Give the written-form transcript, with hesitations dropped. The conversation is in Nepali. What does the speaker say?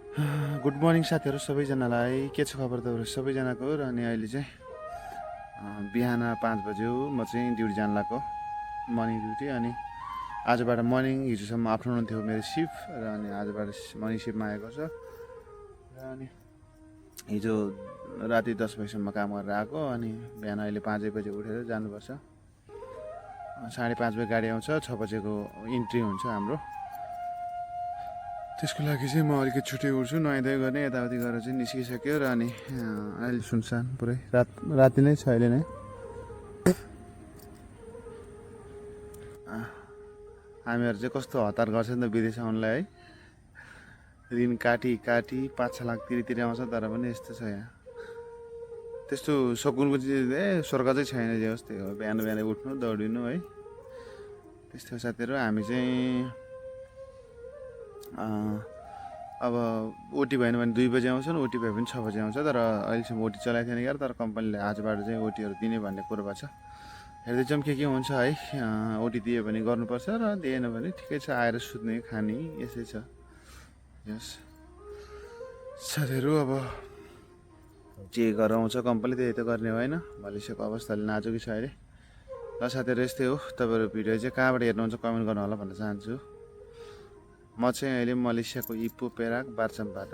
गुड मर्निङ साथीहरू सबैजनालाई। के छ खबर तपाईँहरू सबैजनाको? र अनि अहिले चाहिँ बिहान 5 बज्यो। म चाहिँ ड्युटी जान लाग्यो, मर्निङ ड्युटी। अनि आजबाट मर्निङ, हिजोसम्म आफ्टरनुन थियो मेरो सिफ्ट, र अनि आजबाट मर्निङ सिफ्टमा आएको छ। र अनि हिजो राति 10 बजीसम्म काम गरेर आएको। अनि बिहान अहिले 5 बजी उठेर जानुपर्छ। 5:30 बजी गाडी आउँछ, 6 बजेको इन्ट्री हुन्छ हाम्रो। त्यसको लागि चाहिँ म अलिकति छुट्टै उठ्छु, नुहाइधुवाइ गर्ने, यताउति गरेर चाहिँ निस्किसक्यो। र अनि अहिले सुनसान पुरै राति नै छ अहिले नै। हामीहरू चाहिँ कस्तो हतार गर्छ नि त विदेश आउनुलाई है। ऋण काटी 5-6 लाख तिरी आउँछ, तर पनि यस्तो छ यहाँ। त्यस्तो सकुनको चिज स्वर्ग चाहिँ छैन, जे होस् त्यही हो। बिहान बिहानै उठ्नु, दौडिनु है, त्यस्तो साथीहरू। हामी चाहिँ अब ओटी भएन भने 2 बजी आउँछन्, ओटी भए पनि 6 बजी आउँछ। तर अहिलेसम्म ओटी चलाएको थिएन क्या, तर कम्पनीले आजबाट चाहिँ ओटीहरू दिने भन्ने कुरो भएको छ। हेर्दैछौँ के हुन्छ है। ओटी दियो भने गर्नुपर्छ, र दिएन भने ठिकै छ, आएर सुत्ने खाने यसै छ। यस साथीहरू, अब जे गराउँछ कम्पनीले त्यही त गर्ने होइन। मलेसियाको अवस्थाले नाजुकी छ अहिले। ल साथीहरू, यस्तै हो। तपाईँहरू भिडियो चाहिँ कहाँबाट हेर्नुहुन्छ कमेन्ट गर्नु होला भन्न चाहन्छु। म चाहिँ अहिले मलेसियाको इपो पेराक बारचम्बाट।